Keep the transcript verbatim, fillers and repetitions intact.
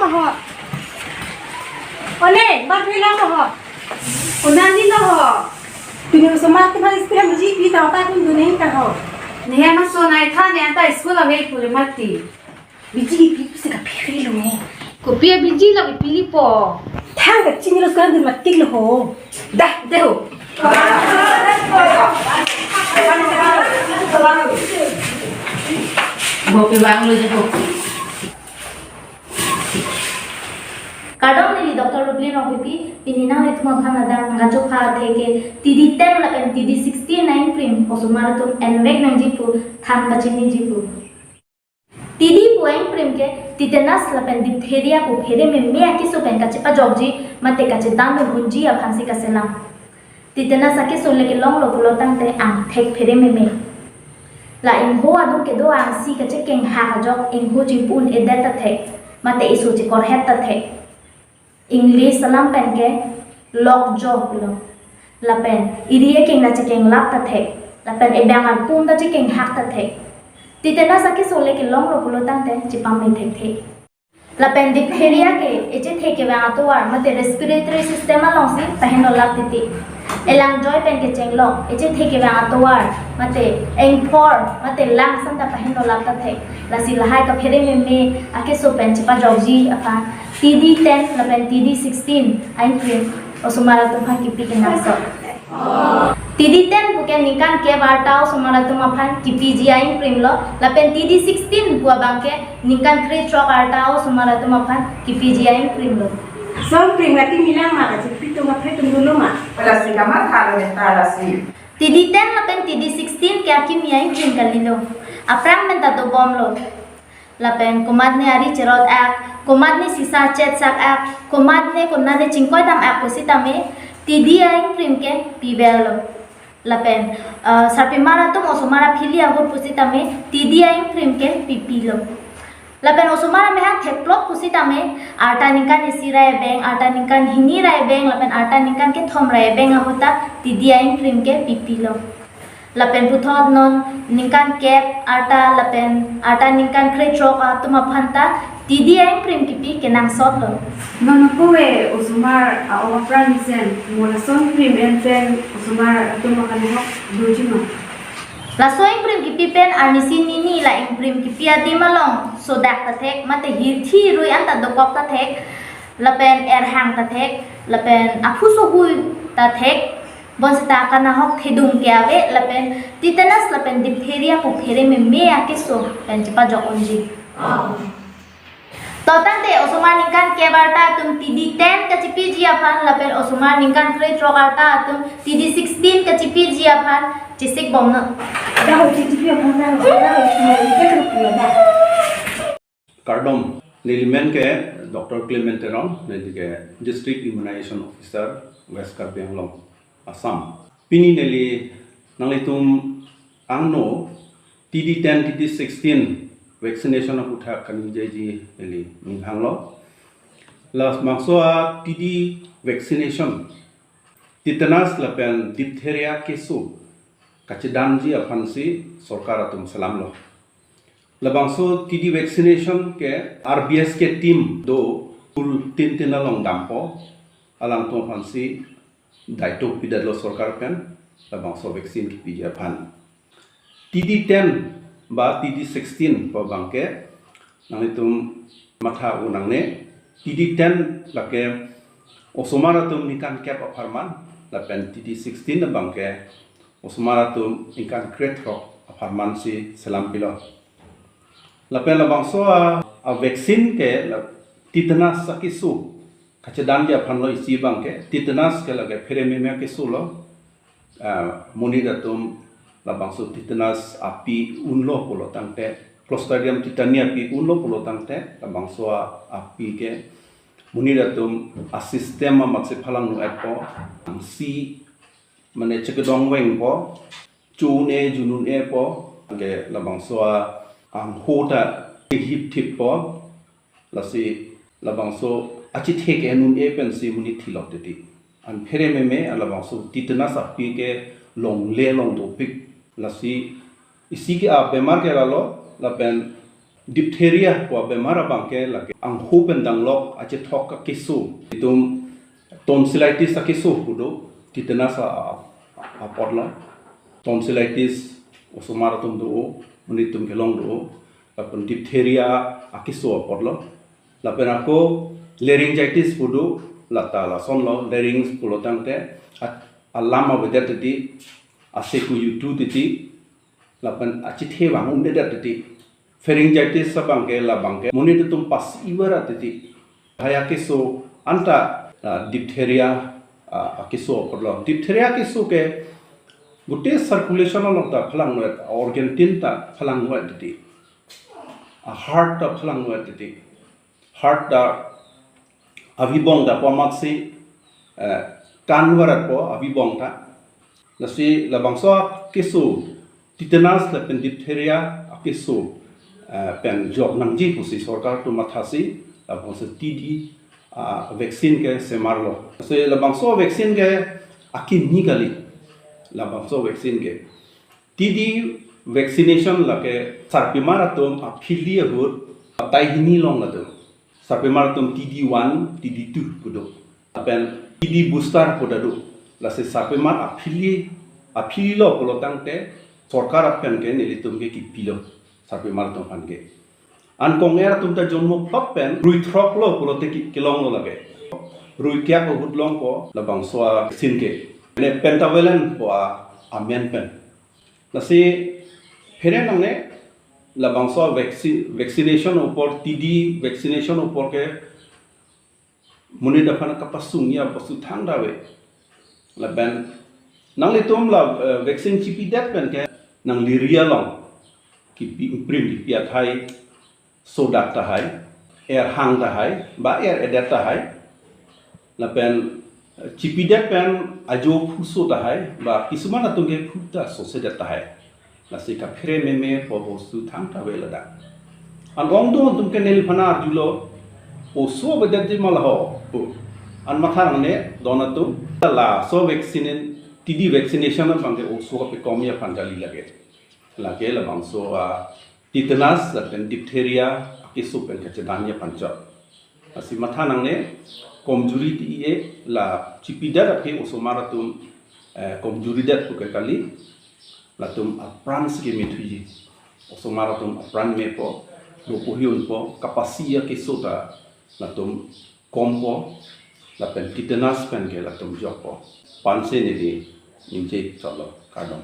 Ho. One, bat velo ho. Onani lo ho. Tuni osomar atum aphan school amuji pi ta ta kun duneng ta ho. Nehe ma sonai tha ne anta school ave pule mati. Biji pi si kaphere lo ne. Kopi abiji lo pili po. Thang kachinilo school dun matik lo ho. Dah, de ho. Bo pe bang lo je ho. Kardom, neli Doctor Rubli Rongpipi, pini nanglitum aphan ladak nangkachopha athe ke T D ten lapen T D sixteen a-ingprim osomar atum envek nangji pu than kachiniji pu. T D pu a-ingprim ke tetanus lapen diphtheria pu phere meme akeso pen kachepajokji mate kachedandun unji aphansi kaselam. Tetanus akeso le kelonglo pulo tangte angthek phere meme. La ingho adung kedo angsi kachekenghak ajok ingho chingpu un-edet ta thek, mate iso chekorhet ta thek. English alam pen ke lockjaw pulo. Lapen iri ekeng ta chekenglap ta thek. Lapen ebang arpum ta chekenghak ta thek. Tetanus akeso le kelonglo pulo tangte chepame thekthe. Lapen diphtheria ke echethe kevang atovar mate respiratory system alongsi pahenolap titi. Elang joy pen kechenglok, echethe kevang atovar mate engphor mate lungs anta pahenolap ta thek. Lasi lahai kaphere meme akeso pen chepajokji aphan T D ten lapen T D sixteen a-ingprim osomar atum aphan kipi kenangsot. T D ten pu ke ningkan kep arta osomar atum aphan kipiji a-ingprim lo, lapen T D sixteen pu abang ke ningkan krethrok arta osomar atum aphan kipiji a-ingprim lo. Laso ingprim kati milang ma, kachipi atum kaphe atum dolo ma? Lasi kamatha lo neta lasi. T D ten lapen T D sixteen ke akimi a-ingprim kalilo. Aphrang pen ta dobomlo. Lapen komatne ari cherot-ak, komatne sisa chetsak-ak, komatne konane chingkoidam-ak pusitame, T D a-ingprim ke piverlo. Lapen, eh, sarpimar atum osomar aphili ahut pusitame, T D a-ingprim ke pipilo. Lapen osomar amahang thekplok pusitame, arta ningkan isi ra ebeng, arta ningkan hini ra ebeng, lapen arta ningkan kethom ra ebeng ahut ta T D a-ingprim ke pipilo. Lapen puthot non ningkan kep arta lapen arta ningkan krethrok atum aphan ta T D a-ingprim kipi kenangsot lo. Non ako e osomar a-ong apran mesen, mo laso ingprim en pen osomar atum akanghok doji ma? Laso ingprim kipi pen arnisi nini la ingprim kipi adim along sodak ta thek, mate hirthi rui anta dokok ta thek, lapen erhang ta thek, lapen aphu sohui ta thek, bonsita kanahok thedung ke ave, lapen tetanus lapen diphtheria pu phere meme akeso pen chepajok unji. To tangte osomar ningkan kep arta atum T D ten kachipiji aphan, lapen osomar ningkan krethrok arta atum T D sixteen kachipiji aphan chesik bomno. Dah, chichipi aphan dah, dah, dah, dah. Kardom, neli men ke Doctor Clement Teron, neli ke District Immunization Officer, West Karbi Anglong, Assam. Pini neli nanglitum angno T D ten, T D sixteen vaccination aphuthak kaningjeji neli ninghanglo. Labangso a-T D vaccination, tetanus lapen diphtheria keso kachedanji aphansi sorkar atum selamlo. Labangso T D vaccination ke R B S K team do school tin tin along dampo, alangtum aphansi daito pidetlo sorkar pen, labangso vaccine kipiji aphan. T D ten ba T D sixteen pu abang ke nanglitum matha unangne, T D ten lake osomar atum ningkan kep apharman, lapen T D sixteen abang ke osomar atum ningkan krethrok apharmansi selam pilo. Lapen labangso a, a-vaccine ke la tetanus akeso kachedanji aphanlo, isi abang ke tetanus ke lake phere meme akeso lo. Ah, monit atum labangso tetanus api unlo pulo tangte, Clostridium tetani api unlo pulo tangte, labangso a, api ke monit atum a-system amatsi phalangno-etpo, angsi mane chekedong vengpo, chun-e junun-epo, ke labangso a, angho ta hip thippo, lasi labangso achethe ke nun-e pensi monit thilok titi. An phere meme a labangso tetanus api ke longle long dopik, lasi isi ke abemar ke lalo, lapen Diphtheria pu abemar abangke lake angho pen danglok achethok akeso. Itum tonsillitis akeso pu do, tetanus a, a, apotlo. Tonsillitis osomar atum do, monit atum kelong do. Lapen diphtheria akeso apotlo. Lapen ako laryngitis pu do, lata lasonlo, larynx pulo tangte, a, alam avedet titi, aseku yutu titi, lapen achethe vang un-edet titi. Pharyngitis abangke labangke monit atum pasi iwara titi. Lahai akeso anta, ah, diphtheria, ah, akeso apotlo. Diphtheria akeso ke gute circulation along ta phalangno-et, organ tin ta phalangno-et titi. A heart ta phalangno-et titi. Heart ta avibong ta pu amatsi, eh, kanvaratpo avibong ta. Lasi labangso akeso, tetanus lapen diphtheria akeso, eh, pen jok nangji pusi sorkar atum mathasi, labangso T D, ah, vaccine ke semarlo. Lasi labangso vaccine ke akimi kali. Labangso vaccine ke T D vaccination lake sarpimar atum aphili ahut atai hini along latum. Sarpimar atum T D one, T D two pu do. Lapen T D booster pu ta do. Lasi sarpimar aphili, aphililo pulo tangte sorkar apen ke nelitum ke kipilo. Sarpimar atum aphan ke. An kong-er atum ta jonmo plot pen rui throklo pulote ki-, kelonglo lake. Rui kep ahut longpo labangso a vaccine ke. Ne pentavalent pu a, amen pen. Lasi phere nangne labangso vaccine, vaccination apor, T D vaccination apor ke monit aphan kapasung ya bostu thangta ave. Lapen nanglitum la, eh, vaccine chipidet pen ke nangli ri along kipi, ingprim kipi athai, sodak tahai, er hang tahai, ba er-edet tahai. Lapen, eh, chipidet pen ajo phu so tahai, ba kisuman atum ke phu ta sosedet tahai. Lasi kaphere meme pu bostu thangta ave ladak. An ongdung atum ke neliphan arjulo, oso avedetji ma laho pu. An matha nangne don atum, laso vaccine, T D vaccination abangke oso kapekomji aphan kali lake. Lake labangso a tetanus lapen diphtheria akeso pen kachedamji aphan chot. Lasi matha nangne, komjuri ti-e, la chipidet aphi osomar atum, eh, komjuridet pu ke kali, latum apran si kemethuji. Osomar atum apran mepo, dopo hi unpo, kapasi akeso ta latum kompo, lapen tetanus pen ke latum jokpo. Panse neli ningje chotlo, kardom.